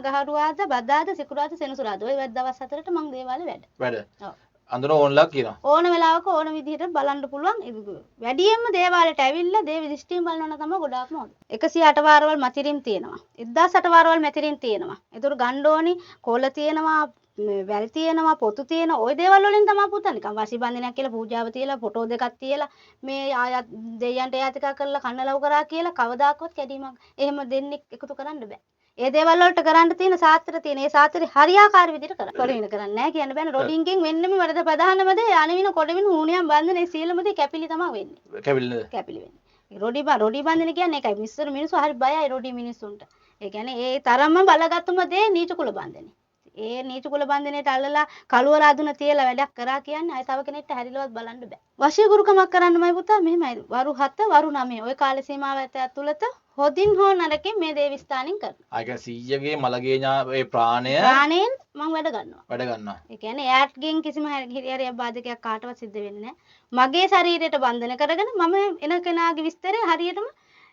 ගහරුවාද, බදාද, සිකුරාද, සෙනසුරාද ඔය දවස් හතරට මං දේවාලේ වැඩ. වැඩ. ඔව්. අඳුන ඕන්ලා කියනවා. ඕන වෙලාවක ඕන විදිහට බලන්න පුළුවන්. වැඩියෙන්ම දේවාලයට ඇවිල්ලා දේව දෘෂ්ටියෙන් බලනවා නම් තමයි ගොඩාක්ම හොඳ. 108 වාරවල් මැතිරින් තියෙනවා. 1008 වාරවල් මැතිරින් තියෙනවා. ඒතර ගන්න ඕනි කොළ තියෙනවා, වැල් තියෙනවා, පොතු තියෙනවා. ওই දේවල් වලින් තමයි පුතා නිකන් වසි බන්ධනයක් කියලා පූජාව තියලා ෆොටෝ දෙකක් තියලා මේ ආයත් දෙයයන්ට යාතිකා කරලා කන්නලව් කරා කියලා කවදාකවත් කැඩීමක් එහෙම දෙන්නෙක් එකතු කරන්න බෑ. ඒ දේවල් වලට කරන්න තියෙන සාත්‍ර තියෙන ඒ සාත්‍රේ හරියාකාර විදිහට කරන්න. කොළවින කරන්නේ නැහැ කියන්න බෑනේ. රොඩින්ගෙන් වෙන්නෙම වැඩ ප්‍රධානම දේ අනවින කොළවින හුණියම් බන්ධන ඒ සියලුම දේ කැපිලි තමයි වෙන්නේ. කැපිලි නේද? කැපිලි වෙන්නේ. රොඩි බන්ධන කියන්නේ ඒකයි. මිස්සර මිනිස්සු හරි බයයි රොඩි මිනිස්සුන්ට. ඒ කියන්නේ ඒ තරම්ම බලගත්තුම දේ නීච කුල බන්ධනේ. ඒ නීච කුල බන්ධනේට අල්ලලා කළුවර අදුන තියලා වැඩක් කරා කියන්නේ ආය තව කෙනෙක්ට හැරිලවත් බලන්න බෑ. වශී ගුරුකමක් කරන්නමයි පුතා මෙහෙමයි. වරු 7 වරු 9 ඔය කාල සීමාව ඇතුළත හොදින් හෝ නරකින් මේ දේව ස්ථානෙන් කරනවා. ආ කියන්නේ සීයගේ මලගේ ඒ ප්‍රාණයෙන් මං වැඩ ගන්නවා. වැඩ ගන්නවා. ඒ කියන්නේ එයාටගෙන් කිසිම හිරිහැරයක් බාධකයක් කාටවත් සිද්ධ වෙන්නේ නැහැ. මගේ ශරීරයට බන්ධන කරගෙන මම එන කෙනාගේ විස්තරය හරියටම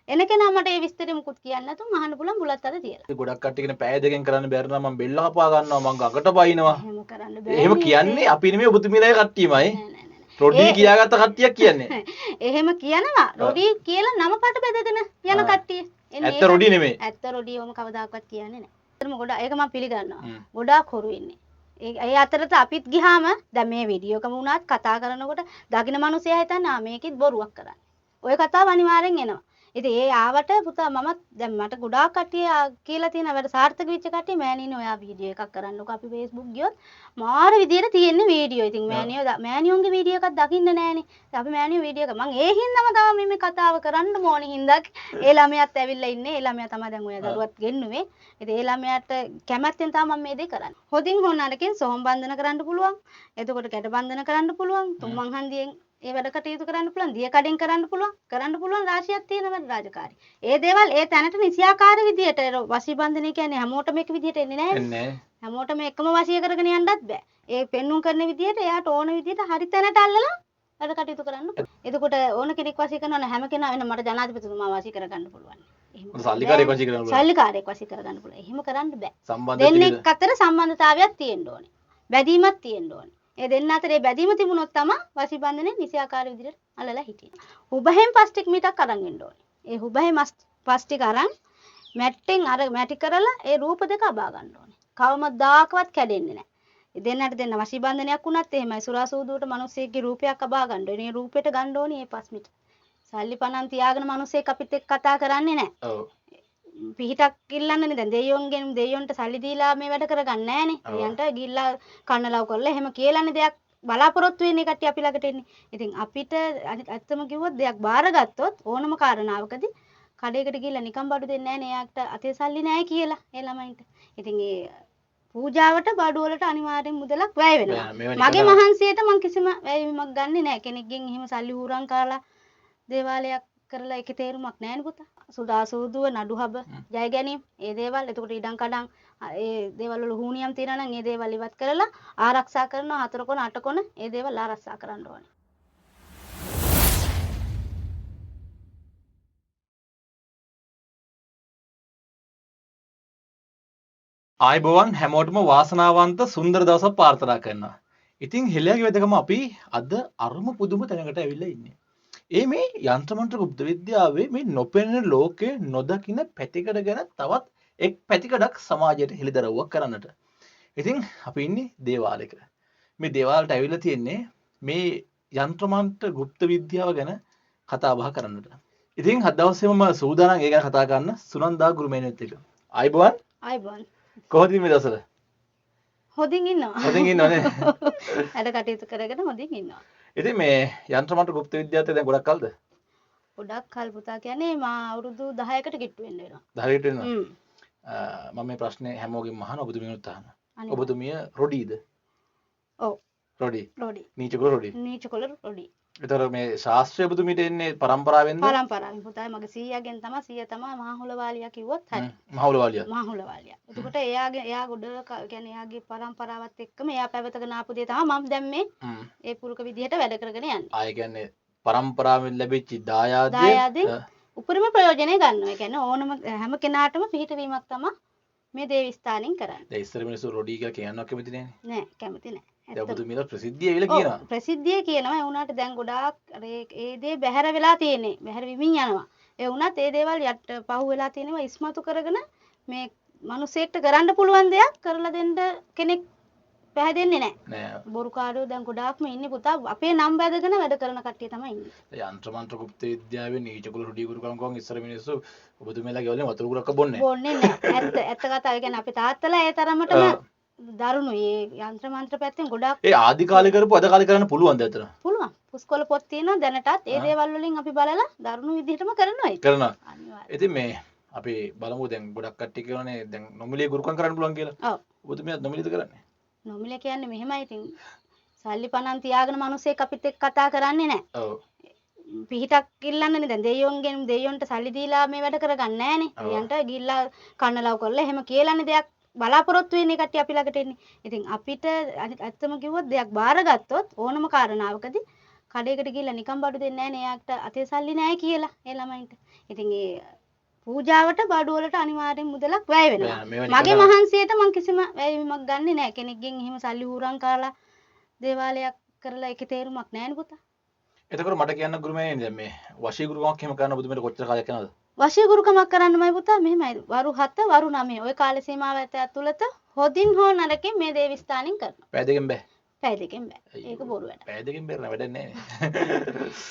එන කෙනා මට ඒ විස්තරෙ මුකුත් කියන්න නැතුව අහන්න පුළුවන් බුලත් අත තියලා. ගොඩක් කට්ටිය කියන පැය දෙකෙන් කරන්න බැරි නම් මං බෙල්ල කපා ගන්නවා, මං ගඟට පයින්නවා. එහෙම කරන්න බෑ. එහෙම කියන්නේ අපි නෙමෙයි ඔබතුමීලාගේ කට්ටියමයි. රොඩි කියාගත්ත කට්ටියක් කියන්නේ. එහෙම කියනවා. රොඩි කියලා නම පට බෙදගෙන යන කට්ටිය. ඇත්ත රොඩි නෙමෙයි. ඇත්ත රොඩි ඔම කවදාකවත් කියන්නේ නෑ. ඇත්තටම ගොඩාක් ඒක මම පිළිගන්නවා. ගොඩාක් හොරු ඉන්නේ. ඒ අතරත අපිත් ගිහාම දැන් මේ වීඩියෝ එකම වුණත් කතා කරනකොට දකින්න මිනිස්සයා හිතන්නේ ආ මේකෙත් බොරුවක් කරන්නේ. ඔය කතාව අනිවාර්යෙන් එනවා. ඉතින් ඒ ආවට පුතා මමත් දැන් මට ගොඩාක් කට්ටිය කියලා තියෙන වැඩ සාර්ථක වෙච්ච කට්ටිය මෑණියනේ ඔයා වීඩියෝ එකක් කරන්නකෝ අපි Facebook ගියොත් මාර විදියට තියෙන්නේ වීඩියෝ. ඉතින් මෑණියෝන්ගේ වීඩියෝ එකක් දකින්න නෑනේ. අපි මෑණියෝ වීඩියෝ එක මං ඒ හින්දාම තමයි මේ කතාව කරන්න ඕනේ හින්දා ඒ ළමයාත් ඇවිල්ලා ඉන්නේ. ඒ ළමයා තමයි දැන් ඔය දරුවත් ගෙන්නුවේ. ඉතින් ඒ ළමයාට කැමැත්තෙන් තමයි මම මේ දේ කරන්නේ. හොදින් හොන අරකින් සොහොන් බන්ධන කරන්න පුළුවන්. එතකොට කැට බන්ධන කරන්න පුළුවන්. තුන්මන් හන්දියෙන් ඒ වැඩ කටයුතු කරන්න පුළුවන්, දිය කඩෙන් කරන්න පුළුවන්, කරන්න පුළුවන් රාශියක් තියෙන වැඩ රාජකාරි. ඒ දේවල් ඒ තැනට නිසියාකාර විදියට වශී බන්ධනය කියන්නේ හැමෝටම එක විදියට එන්නේ නැහැ. හැමෝටම එකම වශී කරගෙන යන්නත් බෑ. ඒ පෙන්눔 කරන විදියට එයාට ඕන විදියට හරි තැනට අල්ලලා වැඩ කටයුතු කරන්න පුළුවන්. එතකොට ඕන කෙනෙක් වශී කරනවා නම් හැම කෙනා වෙන මට ජනාධිපතිතුමා වශී කරගන්න පුළුවන්. එහෙම සල්ලිකාරයෙක් වශී කරගන්න පුළුවන්. සල්ලිකාරයෙක් වශී කරගන්න පුළුවන්. එහෙම කරන්න බෑ. දෙන්නෙක් අතර සම්බන්ධතාවයක් තියෙන්න ඕනේ. බැඳීමක් තියෙන්න ඕනේ. ඒ දෙන්න අතරේ බැඳීම තිබුණොත් තමයි වශී බන්ධනේ නිසියාකාර විදිහට අල්ලලා හිටියේ. හුබහෙන් පස් ටික මීටක් අරන් එන්න ඕනේ. ඒ හුබහෙන් පස් ටික අරන් මැට්ටෙන් අර මැටි කරලා ඒ රූප දෙක අබා ගන්න ඕනේ. කවමදාකවත් කැඩෙන්නේ නැහැ. ඒ දෙන්නට දෙන්න වශී බන්ධනයක් වුණත් එහෙමයි. සුරාසූදුවට මිනිස්සෙක්ගේ රූපයක් අබා ගන්න ඕනේ. ඒ රූපෙට ගන්න ඕනේ ඒ පස් මිට. සල්ලි පණන් තියාගෙන මිනිස්සෙක් අපිත් එක්ක කතා කරන්නේ නැහැ. ඔව්. පිහිටක් ඉල්ලන්නනේ දැන් දෙයියොන්ගෙන් දෙයියොන්ට සල්ලි දීලා මේ වැඩ කරගන්නේ නෑනේ. දෙයියන්ට ගිහිල්ලා කන්නලව් කරලා එහෙම කියලානේ දෙයක් බලාපොරොත්තු වෙන්නේ කට්ටිය අපි ළඟට එන්නේ. ඉතින් අපිට ඇත්තම කිව්වොත් දෙයක් බාරගත්තොත් ඕනම කාරණාවකදී කඩේකට ගිහිල්ලා නිකන් බඩු දෙන්නේ නෑනේ. එයාට අතේ සල්ලි නෑ කියලා ඒ ළමයින්ට. ඉතින් ඒ පූජාවට බඩු වලට අනිවාර්යෙන් මුදලක් වැය වෙනවා. මගේ මහන්සියට මං කිසිම වැයවීමක් ගන්නෙ නෑ. කෙනෙක්ගෙන් එහෙම සල්ලි හුරන් කාලා දේවාලයක් කරලා ඒකේ තේරුමක් නෑනේ පුතා. සුදාසූදුව නඩුහබ ජය ගැනීම ඒ දේවල්. එතකොට ඉඩම් කඩම් ඒ දේවල් වල හුණියම් තියෙනවා නම් ඒ දේවල් ඉවත් කරලා ආරක්ෂා කරනවා. හතර කොන අට කොන ඒ දේවල් ආරක්ෂා කරන්න ඕනේ. ආයුබෝවන් හැමෝටම වාසනාවන්ත සුන්දර දවසක් ප්‍රාර්ථනා කරනවා. ඉතින් හෙළයාගේ වෙදකම අපි අද අරුම පුදුම තැනකට ඇවිල්ලා ඉන්නේ. ඒ මේ යන්ත්‍ර මන්ත්‍ර ගුප්ත විද්‍යාවේ මේ නොපෙනෙන ලෝකයේ නොදකින පැතිකඩ ගැන තවත් එක් පැතිකඩක් සමාජයට හෙළිදරව්වක් කරන්නට. ඉතින් අපි ඉන්නේ දේවාලයක. මේ දේවාලට ඇවිල්ලා තියෙන්නේ මේ යන්ත්‍ර මන්ත්‍ර ගුප්ත විද්‍යාව ගැන කතා බහ කරන්නට. ඉතින් අද දවසේම මම සූදානම් ඒ ගැන කතා කරන්න සුනන්දා ගුරුමෑණියොත් එක්ක. ආයුබෝවන්. ආයුබෝවන්. කොහොමද මේ දවස්වල? හොඳින් ඉන්නවා. හොඳින් ඉන්නවනේ. වැඩ කටයුතු කරගෙන හොඳින් ඉන්නවා. ඉතින් මේ යන්ත්‍ර මන්ත්‍ර ගුප්ත විද්‍යාවත් දැන් ගොඩක් කල්ද? ගොඩක් කල් පුතා කියන්නේ මා අවුරුදු 10කට කිට්ටු වෙන්න වෙනවා. 10කට වෙනවා. මම මේ ප්‍රශ්නේ හැමෝගෙම අහන ඔබතුමියනුත් අහනවා. ඔබතුමිය රොඩීද? ඔව්. රොඩි. රොඩි. නීච කුල රොඩි. නීච කුල රොඩි. ඒතර මේ ශාස්ත්‍රය ඔබතුමියට එන්නේ පරම්පරාවෙන්ද? පරම්පරාවෙන් පුතා මගේ සීයාගෙන් තමයි. සීයා තමයි මහහුලවාලියා කිව්වොත් හරි. මහහුලවාලියා. මහහුලවාලියා. එතකොට එයාගේ එයා ගොඩ කියන්නේ එයාගේ පරම්පරාවත් එක්කම එයා පැවතගෙන ආපු දේ තමයි මම දැන් මේ ඒ පුරුක විදිහට වැඩ කරගෙන යන්නේ. ආ ඒ කියන්නේ පරම්පරාවෙන් ලැබිච්ච දායාදය උපරිම ප්‍රයෝජනය ගන්නවා. ඒ කියන්නේ ඕනම හැම කෙනාටම පිහිටවීමක් තමයි මේ දේව ස්ථානෙන් කරන්නේ. දැන් ඉස්සර මිනිස්සු රොඩි කියලා කියන්නවත් කැමති නෑනේ. නෑ කැමති නෑ. දැන් ඔබතුමීලා ප්‍රසිද්ධිය ඇවිල්ලා කියනවා. ඔව් ප්‍රසිද්ධිය කියනවා. ඒ වුණාට දැන් ගොඩාක් අර ඒ දේ බැහැර වෙලා තියෙන්නේ. බැහැර වෙමින් යනවා. ඒ වුණත් ඒ දේවල් යට පහු වෙලා තියෙනවා ඉස්මතු කරගෙන මේ මිනිසෙක්ට කරන්න පුළුවන් දෙයක් කරලා දෙන්න කෙනෙක් පැහැදෙන්නේ නැහැ. නෑ. බොරුකාරයෝ දැන් ගොඩාක්ම ඉන්නේ පුතා. අපේ නම් වැදගෙන වැඩ කරන කට්ටිය තමයි ඉන්නේ. යන්ත්‍ර මන්ත්‍ර ගුප්ත විද්‍යාවේ නීච කුල රොඩි ගුරුකම් කොන් ඉස්සර මිනිස්සු ඔබතුමීලා ගෙවල් වතුර කුරක්ක බොන්නේ බොන්නේ නැහැ. ඇත්ත ඇත්ත කතාව. ඒ කියන්නේ අපේ තාත්තලා ඒ තරමටම දරුණුයි. ඒ යන්ත්‍ර මන්ත්‍ර පැත්තෙන් ගොඩාක් ඒ ආදි කාලේ කරපු අද කාලේ කරන්න පුළුවන්ද ඇත්තට? පුළුවන්. පුස්කොළ පොත් තියෙනවා දැනටත්. ඒ දේවල් වලින් අපි බලලා දරුණු විදිහටම කරනවා ඒක. කරනවා. අනිවාර්යයෙන්. ඉතින් මේ අපි බලමු දැන් ගොඩක් කට්ටිය කියනවානේ දැන් නොමිලේ ගුරුකම් කරන්න පුළුවන් කියලා. ඔව්. ඔබතුමියත් නොමිලේද කරන්නේ? නොමිලේ කියන්නේ මෙහෙමයි ඉතින් සල්ලි පණන් තියාගෙන මිනිස්සෙක් අපිත් එක්ක කතා කරන්නේ නැහැ. ඔව්. පිහිටක් ඉල්ලන්නනේ දැන් දෙයියොන්ගෙන් දෙයියොන්ට සල්ලි දීලා මේ වැඩ කරගන්නේ නැහනේ. දෙයියන්ට ගිහිල්ලා කන්නලව් කරලා එහෙම කියලානේ දෙයක් බලාපොරොත්තු වෙන්නේ කට්ටිය අපි ළඟට එන්නේ. ඉතින් අපිට ඇත්තම කිව්වොත් දෙයක් බාරගත්තොත් ඕනම කාරණාවකදී කඩේකට ගිහිල්ලා නිකන් බඩු දෙන්නේ නැහනේ. එයාට අතේ සල්ලි නැහැ කියලා ඒ ළමයින්ට. ඉතින් ඒ පූජාවට බඩු වලට අනිවාර්යෙන් මුදලක් වැය වෙනවා. මගේ මහන්සියට මං කිසිම වැයවීමක් ගන්නෙ නෑ. කෙනෙක්ගෙන් එහෙම සල්ලි හුරන් කාලා දේවාලයක් කරලා ඒකේ තේරුමක් නෑනේ පුතා. එතකොට මට කියන්න ගුරුමෑණියනි දැන් මේ වශී ගුරුකමක් එහෙම කරන්න ඔබතුමීට කොච්චර කාලයක් යනවද? වශී ගුරුකමක් කරන්නමයි පුතා මෙහෙමයි. වරු 7 වරු 9 ඔය කාල සීමාව ඇතුළත හොදින් හෝ නරකින් මේ දේව ස්ථානෙන් කරනවා. පැය දෙකෙන් බෑ. පැය දෙකෙන් බෑ. ඒක බොරු වැඩ. පැය දෙකෙන් බැරි නෑ වැඩක් නෑ.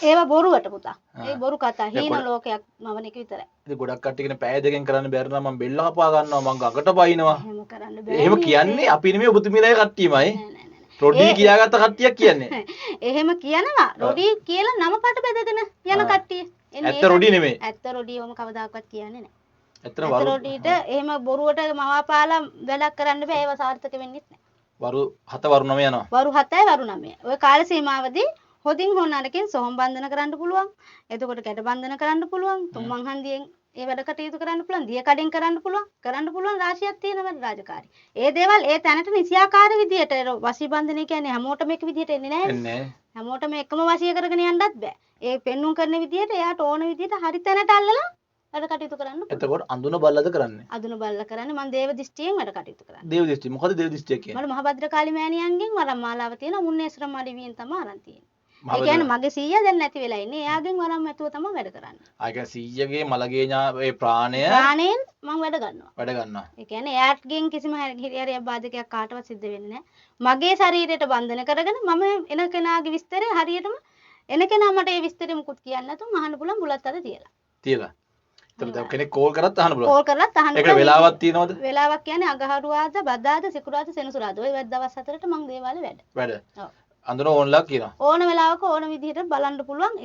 ඒවා බොරුවට පුතා. ඒ බොරු කතා. හීන ලෝකයක් මවන එක විතරයි. ඉතින් ගොඩක් කට්ටිය කියන පැය දෙකෙන් කරන්න බැරි නම් මං බෙල්ල කපා ගන්නවා මං ගඟට බයිනවා. එහෙම කරන්න බෑ. එහෙම කියන්නේ අපි නෙමෙයි ඔබතුමීලාගේ කට්ටියමයි. නෑ නෑ නෑ. රොඩි කියාගත්ත කට්ටියක් කියන්නේ. එහෙම කියනවා. රොඩි කියලා නම පට බැදගෙන යන කට්ටිය. ඇත්ත රොඩි නෙමෙයි. ඇත්ත රොඩි ඔම කවදාකවත් කියන්නේ නෑ. ඇත්තම වරු රොඩිට එහෙම බොරුවට මවාපාලා වැඩක් කරන්න බෑ. ඒවා සාර්ථක වෙන්නෙත් නෑ. වරු 7 වරු 9 යනවා. වරු 7යි වරු 9. ඔය කාල සීමාවදී හොදින් හෝ නරකින් සොහොන් බන්ධන කරන්න පුළුවන්. එතකොට ගැට බන්ධන කරන්න පුළුවන්. තුන්මන් හන්දියෙන් ඒ වැඩ කටයුතු කරන්න පුළුවන්. දිය කඩෙන් කරන්න පුළුවන්. කරන්න පුළුවන් රාශියක් තියෙනවා රාජකාරි. ඒ දේවල් ඒ තැනට නිසියාකාර විදියට වශී බන්ධනය කියන්නේ හැමෝටම එක විදියට එන්නේ නැහැ. එන්නේ හැමෝටම එකම වශී කරගෙන යන්නත් බෑ. ඒ පෙන්눔 කරන විදියට එයාට ඕන විදියට හරි තැනට අල්ලලා වැඩ කටයුතු කරන්න පුළුවන්. එතකොට අඳුන බල්ලද කරන්නේ? අඳුන බල්ලා කරන්නේ මං දේව දෘෂ්ටියෙන් වැඩ කටයුතු කරන්නේ. දේව දෘෂ්ටි. මොකද දේව දෘෂ්ටිය කියන්නේ? මට මහ භද්‍රකාලි මෑණියන්ගෙන් වරම් මාලාව තියෙනවා. මුන්නේශ්වර මඩිවියෙන් තමයි අරන් තියෙන්නේ. ඒ කියන්නේ මගේ සීයා දැන් නැති වෙලා ඉන්නේ. එයාගෙන් වරම් ඇතුව තමයි වැඩ කරන්නේ. ආ ඒ කියන්නේ සීයාගේ මලගේ ඒ ප්‍රාණයෙන් මං වැඩ ගන්නවා. වැඩ ගන්නවා. ඒ කියන්නේ එයාගෙන් කිසිම හිරිහැරයක් බාධකයක් කාටවත් සිද්ධ වෙන්නේ නැහැ. මගේ ශරීරයට බන්ධන කරගෙන මම එන කෙනාගේ විස්තරය හරියටම එන කෙනා මට ඒ විස්තරය මුකුත් කියන්න නැතුව අහන්න පුළුවන් බුලත් අත තියලා. තියලා. එතකොට දැන් කෙනෙක් කෝල් කරත් අහන්න පුළුවන්. කෝල් කරලත් අහන්න පුළුවන්. ඒකට වෙලාවක් තියෙනවද? වෙලාවක් කියන්නේ අගහරුවාද, බදාද, සිකුරාද, සෙනසුරාද. ඔය දවස් හතරට මං දේවාලේ වැඩ. වැඩ. ඔව්. අඳුන ඕන්ලා කියනවා. ඕන වෙලාවක ඕන විදිහට බලන්න පුළුවන්.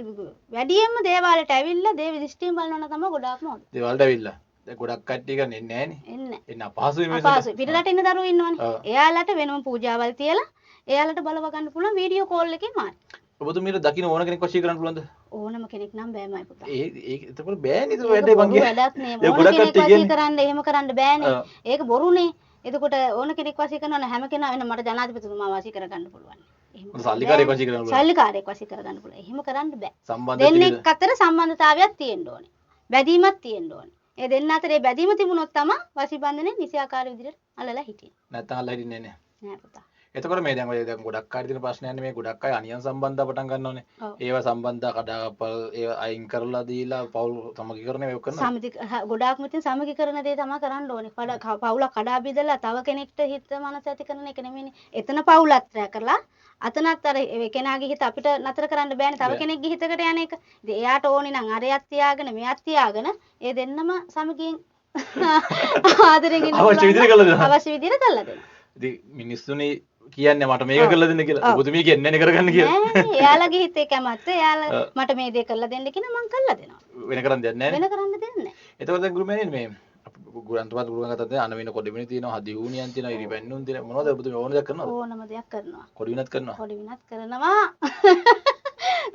වැඩියෙන්ම දේවාලයට ඇවිල්ලා දේව දෘෂ්ටියෙන් බලනවා නම් තමයි ගොඩාක්ම හොඳ. දේවාලට ඇවිල්ලා. දැන් ගොඩක් කට්ටිය ගන්න එන්නේ නැහනේ. එන්නේ. එන්න අපහසුයි මිනිස්සුන්ට. අපහසුයි. පිටරට ඉන්න දරුවෝ ඉන්නවනේ. එයාලට වෙනම පූජාවල් තියලා එයාලට බලව ගන්න පුළුවන් වීඩියෝ කෝල් එකේ මාර්ගය. ඔබතුමීට දකින්න ඕන කෙනෙක් වශී කරන්න පුළුවන්ද? ඕනම කෙනෙක් නම් බෑමයි පුතා. ඒ ඒ එතකොට බෑනේ ඒක වැඩේ බං කියන්නේ. වැඩක් නේ. ඕන කෙනෙක් වශී කරන්න එහෙම කරන්න බෑනේ. ඒක බොරුනේ. එතකොට ඕන කෙනෙක් වශී කරනවා නම් හැම කෙනා වෙන මට ජනාධිපතිතුමා වශී කරගන්න පුළුවන්. එහෙම සල්ලිකාරයෙක් වශී කරගන්න පුළුවන්. සල්ලිකාරයෙක් වශී කරගන්න පුළුවන්. එහෙම කරන්න බෑ. සම්බන්ධ දෙන්නෙක් අතර සම්බන්ධතාවයක් තියෙන්න ඕනේ. බැඳීමක් තියෙන්න ඕනේ. ඒ දෙන්න අතර ඒ බැඳීම තිබුණොත් තමයි වශී බන්ධනේ නිසියාකාර විදිහට අල්ලලා හිටින්නේ. නැත්තම් අල්ලලා හිටින්නේ නෑ. නෑ පුතා. එතකොට මේ දැන් ඔය දැන් ගොඩක් අය තියෙන ප්‍රශ්නයන්නේ මේ ගොඩක් අය අනියම් සම්බන්ධ පටන් ගන්නවනේ. ඒවා සම්බන්ධ කඩාකප්පල් ඒවා අයින් කරලා දීලා පවුල් සමගි කරන ඒවා කරනවා. සමිති ගොඩාක්ම ඉතින් සමගි කරන දේ තමයි කරන්න ඕනේ. පවුලක් කඩා බෙදලා තව කෙනෙක්ට හිත මනස ඇති කරන එක නෙමෙයිනේ. එතන පවුලත් රැ කරලා අතනත් අර ඒ කෙනාගේ හිත අපිට නතර කරන්න බෑනේ. තව කෙනෙක්ගේ හිතකට යන එක. ඉතින් එයාට ඕනේ නම් අරයත් තියාගෙන මෙයත් තියාගෙන ඒ දෙන්නම සමගියෙන් ආදරෙන් ඉන්න අවශ්‍ය විදිහට කරලා දෙනවා. අවශ්‍ය විදිහට කරලා දෙනවා. ඉතින් මිනිස්සුනේ කියන්නේ මට මේක කරලා දෙන්න කියලා. ඔබතුමිය කියන්නේ නෑනේ කරගන්න කියලා. නෑ එයාලගේ හිතේ කැමැත්ත. එයාලා මට මේ දේ කරලා දෙන්න කියන මං කරලා දෙනවා. වෙන කරන්න දෙයක් නෑනේ. වෙන කරන්න දෙයක් නෑ. එතකොට දැන් ගුරුමෑණියනි මේ ගුරුන්තුමාත් ගුරුගම් ගත්තත් දැන් අනවින කොඩිවින තියෙනවා, හදිහූනියන් තියෙනවා, ඉරිපැන්නුන් තියෙනවා. මොනවද ඔබතුමිය ඕන දෙයක් කරනවද? ඕනම දෙයක් කරනවා. කොඩිවිනත් කරනවා. කොඩිවිනත් කරනවා.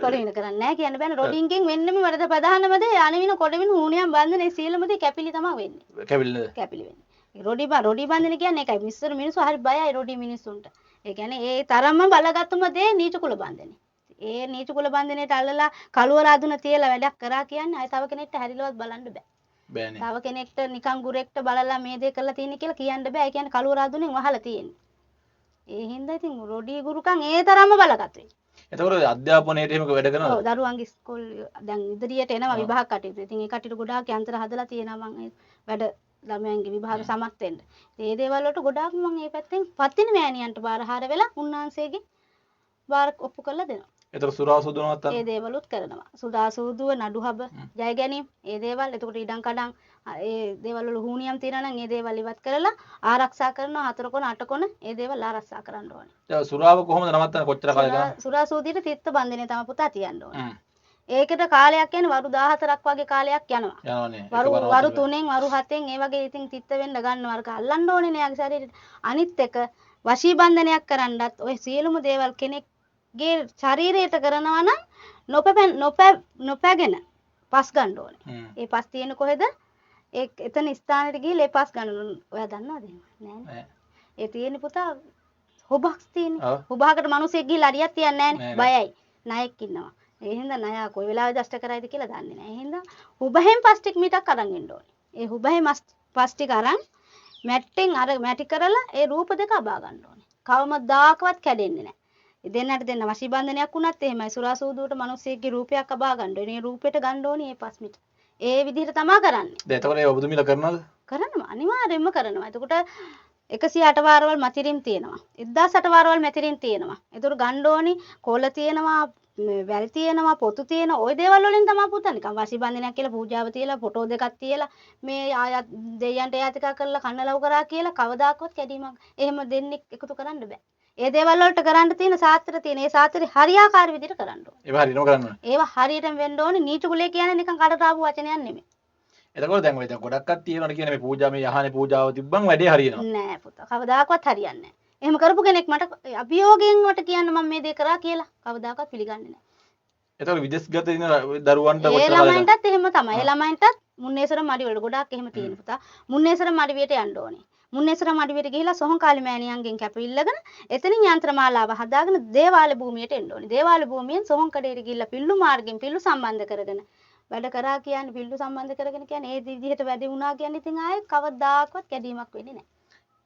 කොඩිවින කරන්නේ නෑ කියන්න බෑනේ. රොඩින්ගෙන් වෙන්නෙම වැඩ ප්‍රධානම දේ අනවින කොඩිවින හූනියන් බන්ධන ඒ සියලුම දේ කැපිලි තමයි වෙන්නේ. කැපිලි නේද? කැපිලි වෙන්නේ. රොඩි බන්ධන කියන්නේ ඒකයි. මිස්සර මිනිස්සු හරි බයයි රොඩි මිනිස්සුන්ට. ඒ කියන්නේ ඒ තරම්ම බලගත්තුම දේ නීච කුල බන්ධනේ. ඒ නීච කුල බන්ධනේට අල්ලලා කළුවර අදුන තියලා වැඩක් කරා කියන්නේ ආය තව කෙනෙක්ට හැරිලවත් බලන්න බෑ. බෑනේ. තව කෙනෙක්ට නිකන් ගුරෙක්ට බලලා මේ දේ කරලා තියෙන්නේ කියලා කියන්න බෑ. ඒ කියන්නේ කළුවර අඳුනෙන් වහලා තියෙන්නේ. ඒ හින්දා ඉතින් රොඩි ගුරුකම් ඒ තරම්ම බලගතුයි. එතකොට අධ්‍යාපනයේට එහෙම වැඩ කරනවද? ඔව්, දරුවන්ගේ ඉස්කෝල දැන් ඉදිරියට එනවා විභාග කටයුතු. ඉතින් ඒ කටයුතු ගොඩාක් යන්ත්‍ර හදලා තියෙනවා මං ඒ වැඩ ළමයන්ගේ විභාග සමත් වෙන්න. ඒ දේවල් වලට ගොඩාක් මං ඒ පැත්තෙන් පත්තිනි මෑණියන්ට බාරහාර වෙලා උන්වහන්සේගේ බාර ඔප්පු කරලා දෙනවා. එතකොට සුරා සූදුවනවත් ඒ දේවලුත් කරනවා. සුරා සූදුව, නඩුහබ ජය ගැනීම, ඒ දේවල්. එතකොට ඉඩම් කඩම් ඒ දේවල් වල හුණියම් තියෙනවා නම් ඒ දේවල් ඉවත් කරලා ආරක්ෂා කරනවා. හතර කොන අට කොන ඒ දේවල් ආරක්ෂා කරන්න ඕනේ. දැන් සුරාව කොහොමද නවත්තන්නේ? කොච්චර කාලයක යනවද? සුරා සූදියට තිත්ත බන්ධනය තමයි පුතා තියන්න ඕනේ. ඒකට කාලයක් යන්නේ වරු 14ක් වගේ කාලයක් යනවා. යනවනේ. වරු 3න් වරු 7න් ඒ වගේ ඉතින් තිත්ත වෙන්න ගන්නවා. අර අල්ලන්න ඕනේ නේ යාගේ ශරීරෙට. අනිත් එක වශී බන්ධනයක් කරන්නත් ඔය සියලුම දේවල් කෙනෙක්ගේ ශරීරයට කරනවා නම් නොපැගෙන පස් ගන්න ඕනේ. ඒ පස් තියෙන කොහෙද? ඒ එතන ස්ථානෙට ගිහිල්ලා ඒ පස් ගන්න ඕනේ. ඔයා දන්නවද එහෙම? නෑනේ. ඒ තියෙන පුතා හොබක් තියෙන්නේ. හොබහකට මිනිහෙක් ගිහිල්ලා අඩියක් තියන්නේ නෑනේ. බයයි. ණයෙක් ඉන්නවා. ඒ හින්දා ණයා කොයි වෙලාවෙ දෂ්ට කරයිද කියලා දන්නේ නෑ. ඒ හින්දා හුබහෙන් පස් ටික මීටක් අරන් එන්න ඕනේ. ඒ හුබහෙන් පස් ටික අරන් මැට්ටෙන් අර මැටි කරලා ඒ රූප දෙක අබා ගන්න ඕනේ. කවමදාකවත් කැඩෙන්නේ නෑ. දෙන්නට දෙන්න වශී බන්ධනයක් වුණත් එහෙමයි. සුරා සූදුවට මිනිස්සෙක්ගේ රූපයක් අබා ගන්න ඕනේ. ඒ රූපෙට ගන්න ඕනේ ඒ පස් මිට. ඒ විදිහට තමා කරන්නේ. දැන් එතකොට ඒ ඔබතුමීලා කරනවද? කරනවා. අනිවාර්යයෙන්ම කරනවා. එතකොට 108 වාරවල් මැතිරින් තියෙනවා. 1008 වාරවල් මැතිරින් තියෙනවා. එතකොට ගන්න ඕනි කොළ තියෙනවා, වැල් තියෙනවා, පොතු තියෙනවා. ওই දේවල් වලින් තමයි පුතා නිකන් වශී බන්ධනයක් කියලා පූජාව තියලා ෆොටෝ දෙකක් තියලා මේ ආයත් දෙයයන්ට යාතිකා කරලා කන්න ලව් කරා කියලා කවදාකවත් කැඩීමක් එහෙම දෙන්නෙක් එකතු කරන්න බෑ. ඒ දේවල් වලට කරන්න තියෙන සාත්‍ර තියෙන ඒ සාත්‍රي හරියාකාර විදිහට කරන්න ඕනේ. ඒවා හරියටම කරන්න ඕනේ. ඒවා හරියටම වෙන්න ඕනේ. නීච කුලය කියන්නේ නිකන් කඩට ආපු වචනයක් නෙමෙයි. එතකොට දැන් ඔය දැන් ගොඩක් කට්ටිය කියනවනේ කියන්නේ මේ පූජා මේ යහනේ පූජාව තිබ්බන් වැඩේ හරියනවා. නෑ පුතා. කවදාකවත් හරියන්නේ නෑ. එහෙම කරපු කෙනෙක් මට අභියෝගයෙන් මට කියන්න මම මේ දේ කරා කියලා කවදාකවත් පිළිගන්නේ නෑ. එතකොට විදේශගත ඉන්න දරුවන්ට කොච්චර කාලයක? ඒ ළමයින්ටත් එහෙම තමයි. ඒ ළමයින්ටත් මුන්නේශ්වර මඩි වල ගොඩාක් එහෙම තියෙන පුතා. මුන්නේශ්වර මඩිවියට යන්න ඕනේ. මුන්නේශ්වර මඩිවියට ගිහිලා සොහොන්කාලි මෑණියන්ගෙන් කැප ඉල්ලගෙන එතනින් යන්ත්‍ර මාලාව හදාගෙන දේවාල භූමියට එන්න ඕනේ. දේවාල භූමියෙන් සොහොන්කඩේට ගිහිල්ලා පිල්ලු මාර්ගෙන් පිල්ලු සම්බන්ධ කරගෙන වැඩ කරා කියන්නේ පිල්ලු සම්බන්ධ කරගෙන කියන්නේ ඒ විදිහට වැඩි වුණා කියන්නේ ඉතින් ආයේ කවදාකවත් කැඩීමක් වෙන්නේ නැහැ.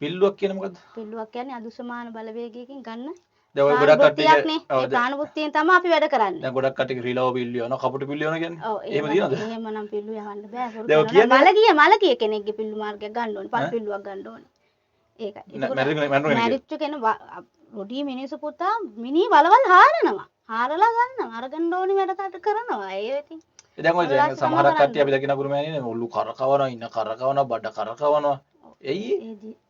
පිල්ලුවක් කියන්නේ මොකද්ද? පිල්ලුවක් කියන්නේ අදුසමාන බලවේගයකින් ගන්න. දැන් ඔය ගොඩක් කට්ටිය ඒ ප්‍රාණ බුද්ධියෙන් තමයි අපි වැඩ කරන්නේ. දැන් ගොඩක් කට්ටිය රිලව් පිල්ලු යනවා, කපුටු පිල්ලු යනවා කියන්නේ. එහෙම තියෙනවද? එහෙම නම් පිල්ලු යවන්න බෑ. මලගිය මලගිය කෙනෙක්ගේ පිල්ලු මාර්ගයක් ගන්න ඕනේ. පස් පිල්ලුවක් ගන්න ඕනේ. ඒකයි. මැරිච්ච කෙන රොඩි මිනිස්සු පුතා මිනි වලවල් හාරනවා. හාරලා ගන්නවා. අරගන්න ඕනි වැඩ කට කරනවා. ඒ ඉතින් දැන් ඔය දැන් සමහරක් කට්ටිය අපි දකින ගුරු මෑණියනේ ඔලු කරකවනවා, ඉන්න කරකවනවා, බඩ කරකවනවා. එයි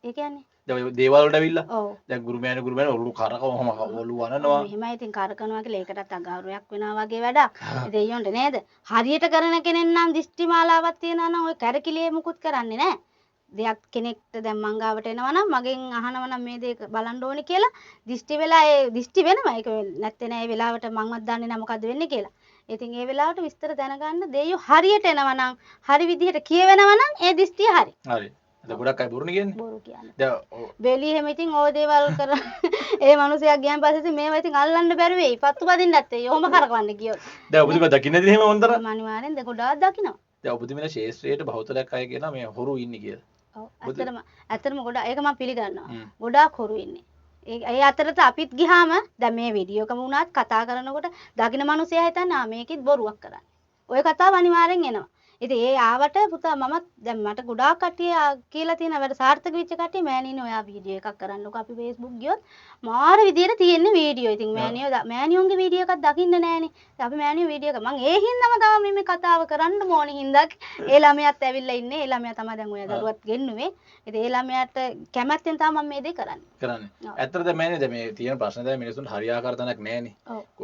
ඒ කියන්නේ දැන් ඔය දේවල් වලට ඇවිල්ලා දැන් ගුරු මෑණියෝ ගුරු මෑණියෝ ඔලු කරකවම ඔලු වනනවා. මෙහෙමයි ඉතින් කරකනවා කියලා ඒකටත් අගෞරවයක් වෙනවා වගේ වැඩක්. දෙයියන්ට නේද? හරියට කරන කෙනෙක් නම් දිෂ්ටි මාලාවක් තියනවා නම් ඔය කැරකිලියේ මුකුත් කරන්නේ නෑ. දෙයක් කෙනෙක්ට දැන් මං ගාවට එනවා නම් මගෙන් අහනවා නම් මේ දේ බලන්න ඕනේ කියලා දිෂ්ටි වෙලා ඒ දිෂ්ටි වෙනවා. ඒක නැත්තේ නෑ ඒ වෙලාවට මංවත් දන්නේ නෑ මොකද්ද වෙන්නේ කියලා. ඉතින් ඒ වෙලාවට විස්තර දැනගන්න දෙයියෝ හරියට එනවා නම් හරි විදිහට කියවෙනවා නම් ඒ දිෂ්ටිය හරි. හරි. දැන් ගොඩක් අය බොරුනේ කියන්නේ. බොරු කියන්නේ. දැන් බෙලි එහෙම ඉතින් ওই දේවල් කර ඒ මනුස්සයා ගියන් පස්සේ ඉතින් මේවා ඉතින් අල්ලන්න බැරි වෙයි. පත්තු පදින්නත් වෙයි. ඔහොම කරකවන්න ගියොත්. දැන් ඔබතුමා දකින්නේ නැති එහෙම හොඳට? මම අනිවාර්යෙන් දැන් ගොඩාක් දකින්නවා. දැන් ඔබතුමීලා ශේෂ්ත්‍රයට බහුතරයක් අය කියනවා මේ හොරු ඉන්නේ කියලා. ඔව්. ඇත්තටම ඇත්තටම ගොඩාක් ඒක මම පිළිගන්නවා. ගොඩාක් හොරු ඉන්නේ. ඒ අතරත අපිත් ගිහාම දැන් මේ වීඩියෝ එකම වුණත් කතා කරනකොට දකින්න මනුස්සයා හිතන්නේ ආ මේකෙත් බොරුවක් කරන්නේ. ඔය කතාව අනිවාර්යෙන් එනවා. ඉතින් ඒ ආවට පුතා මමත් දැන් මට ගොඩාක් කට්ටිය කියලා තියෙන වැඩ සාර්ථක වෙච්ච කට්ටිය මෑණියනේ ඔයා වීඩියෝ එකක් කරන්නකෝ අපි Facebook ගියොත් මාර විදියට තියෙන්නේ වීඩියෝ. ඉතින් මෑණියෝ මෑණියෝන්ගේ වීඩියෝ එකක් දකින්න නෑනේ. අපි මෑණියෝ වීඩියෝ එක මං ඒ හින්දාම තමයි මේ කතාව කරන්න ඕනේ හින්දා ඒ ළමයාත් ඇවිල්ලා ඉන්නේ. ඒ ළමයා තමයි දැන් ඔය දරුවත් ගෙන්නුවේ. ඉතින් ඒ ළමයාට කැමැත්තෙන් තමයි මම මේ දේ කරන්නේ. කරන්නේ. ඇත්තට දැන් මෑණියෝ දැන් මේ තියෙන ප්‍රශ්න තමයි මිනිස්සුන්ට හරියාකාර තැනක් නෑනේ.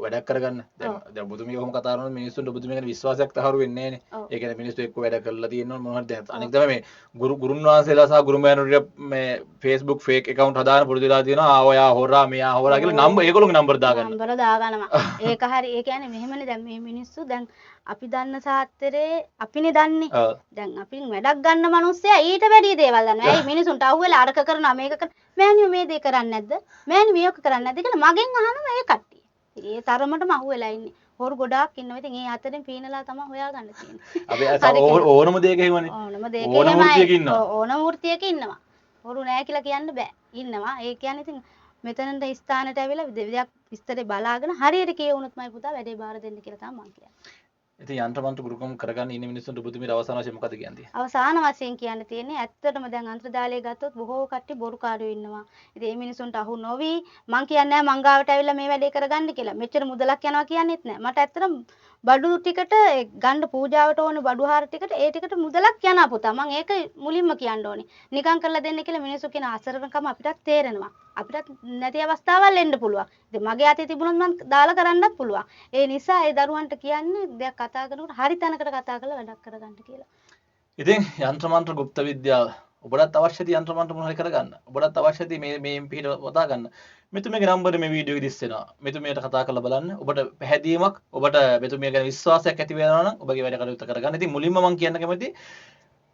වැඩක් කරගන්න. දැන් දැන් ඔබතුමිය කොහොම කතා කරනවද මිනිස්සුන්ට ඔබතුමිය ගැන විශ්වාසයක් තහවුරු වෙන්නේ නෑනේ. ඒ කියන්නේ මිනිස්සු එක්ක වැඩ කරලා තියෙනවා මොන හරි දැන් අනික තමයි මේ ගුරුන් වහන්සේලා සහ ගුරු මෑණිවරු මේ Facebook fake account හදාගෙන පුරුදු වෙලා තියෙනවා. ආ ඔයා හොරා මෙයා හොරා කියලා නම්බර් ඒගොල්ලෝගේ නම්බර් දාගන්න. නම්බර දාගන්නවා. ඒක හරි. ඒ කියන්නේ මෙහෙමනේ දැන් මේ මිනිස්සු දැන් අපි දන්න සාත්‍රේ අපිනේ දන්නේ. දැන් අපින් වැඩක් ගන්න මිනිස්සයා ඊට වැඩි දේවල් දන්නවා. ඇයි මිනිසුන්ට අහුවෙලා අරක කරනවා මේක කරනවා. මෑණියෝ මේ දේ කරන්නේ නැද්ද? මෑණියෝ මේක කරන්නේ නැද්ද කියලා මගෙන් අහනවා ඒ කට්ටිය. ඒ තරමටම අහුවෙලා ඉන්නේ. හොරු ගොඩාක් ඉන්නවා. ඉතින් ඒ අතරින් පීනලා තමයි හොයාගන්න තියෙන්නේ. අපි ඕනම දෙයක එහෙමනේ. ඕනම දෙයක ඕනම එහෙමයි. වෘත්තියක ඉන්නවා. ඔව්, ඕනම වෘත්තියක ඉන්නවා. හොරු නෑ කියලා කියන්න බෑ. ඉන්නවා. ඒ කියන්නේ ඉතින් මෙතනට ස්ථානට ඇවිල්ලා දෙයක් විස්තරේ බලාගෙන හරියට කියවුනොත්මයි පුතා වැඩේ බාර දෙන්න කියලා තමයි මං කියන්නේ. ඉතින් යන්ත්‍ර මන්ත්‍ර ගුරුකම් කරගන්න ඉන්න මිනිස්සුන්ට ඔබතුමීට අවසාන වශයෙන් මොකද කියන්නේ? අවසාන වශයෙන් කියන්න තියෙන්නේ ඇත්තටම දැන් අන්තර්ජාලය ගත්තොත් බොහෝ කට්ටිය බොරුකාරයෝ ඉන්නවා. ඉතින් මේ මිනිසුන්ට අහු නොවි මං කියන්නේ නෑ මං ගාවට ඇවිල්ලා මේ වැඩේ කරගන්න කියලා. මෙච්චර මුදලක් යනවා කියන්නෙත් නෑ. මට ඇත්තටම බඩු ටිකට ගන්න පූජාවට ඕන බඩු හාර ටිකට ඒ ටිකට මුදලක් යනවා පුතා. මං ඒක මුලින්ම කියන්න ඕනේ. නිකන් කරලා දෙන්න කියලා මිනිස්සු කියන අසරණකම අපිටත් තේරෙනවා. අපිටත් නැති අවස්ථාවල් එන්න පුළුවන්. ඉතින් මගේ අතේ තිබුණොත් මං දාලා කරන්නත් පුළුවන්. ඒ නිසා ඒ දරුවන්ට කියන්නේ දෙයක් කතා කරනකොට හරි තැනකට කතා කරලා වැඩක් කරගන්න කියලා. ඉතින් යන්ත්‍ර මන්ත්‍ර ගුප්ත විද්‍යාව ඔබටත් අවශ්‍යද යන්ත්‍ර මන්ත්‍ර මොන හරි කරගන්න. ඔබටත් අවශ්‍යද මේ මේ පිහිට වතා ගන්න. මෙතුමියගේ නම්බරේ මේ වීඩියෝ එකේ දිස් වෙනවා. මෙතුමියට කතා කරලා බලන්න. ඔබට පැහැදීමක්, ඔබට මෙතුමිය ගැන විශ්වාසයක් ඇති වෙනවා නම් ඔබගේ වැඩ කටයුත්ත කරගන්න. ඉතින් මුලින්ම මම කියන්න කැමති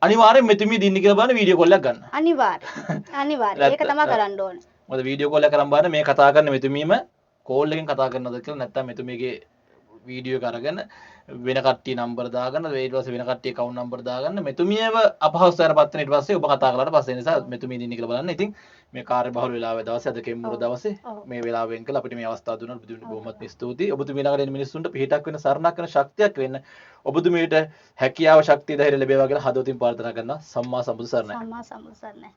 අනිවාර්යෙන් මෙතුමිය දින්න කියලා බලන්න වීඩියෝ කෝල් එකක් ගන්න. අනිවාර්යයෙන්. අනිවාර්යයෙන්. ඒක තමයි කරන්න ඕනේ. මොකද වීඩියෝ කෝල් එක කරන් බලන්න මේ කතා කරන මෙතුමියම කෝල් එකෙන් කතා කරනවද කියලා, නැත්නම් මෙතුමියගේ වීඩියෝ එක අරගෙන වෙන කට්ටිය නම්බර් දාගන්න, ඊට පස්සේ වෙන කට්ටිය ඇකවුන්ට් නම්බර් දාගන්න, මෙතුමියව අපහසුතාවයට පත් වෙන ඊට පස්සේ ඔබ කතා කරලාට පස්සේ. ඒ නිසා මෙතුමිය දින්න කියලා බලන්න. ඉතින් මේ කාර්යබහුල වෙලාවේ දවසේ අද කෙම්මුර දවසේ මේ වෙලාව වෙන් කළා අපිට මේ අවස්ථාව දුන්නාට ඔබතුමීට බොහොමත්ම ස්තුතියි. ඔබතුමිය ළඟට එන මිනිස්සුන්ට පිහිටක් වෙන, සරණක් වෙන, ශක්තියක් වෙන්න ඔබතුමියට හැකියාව, ශක්තිය, ධෛර්යය ලැබේවා කියලා හදවතින් ප්‍රාර්ථනා කරනවා. සම්මා සම්බුදු සරණයි. සම්මා සම්බුදු සරණයි.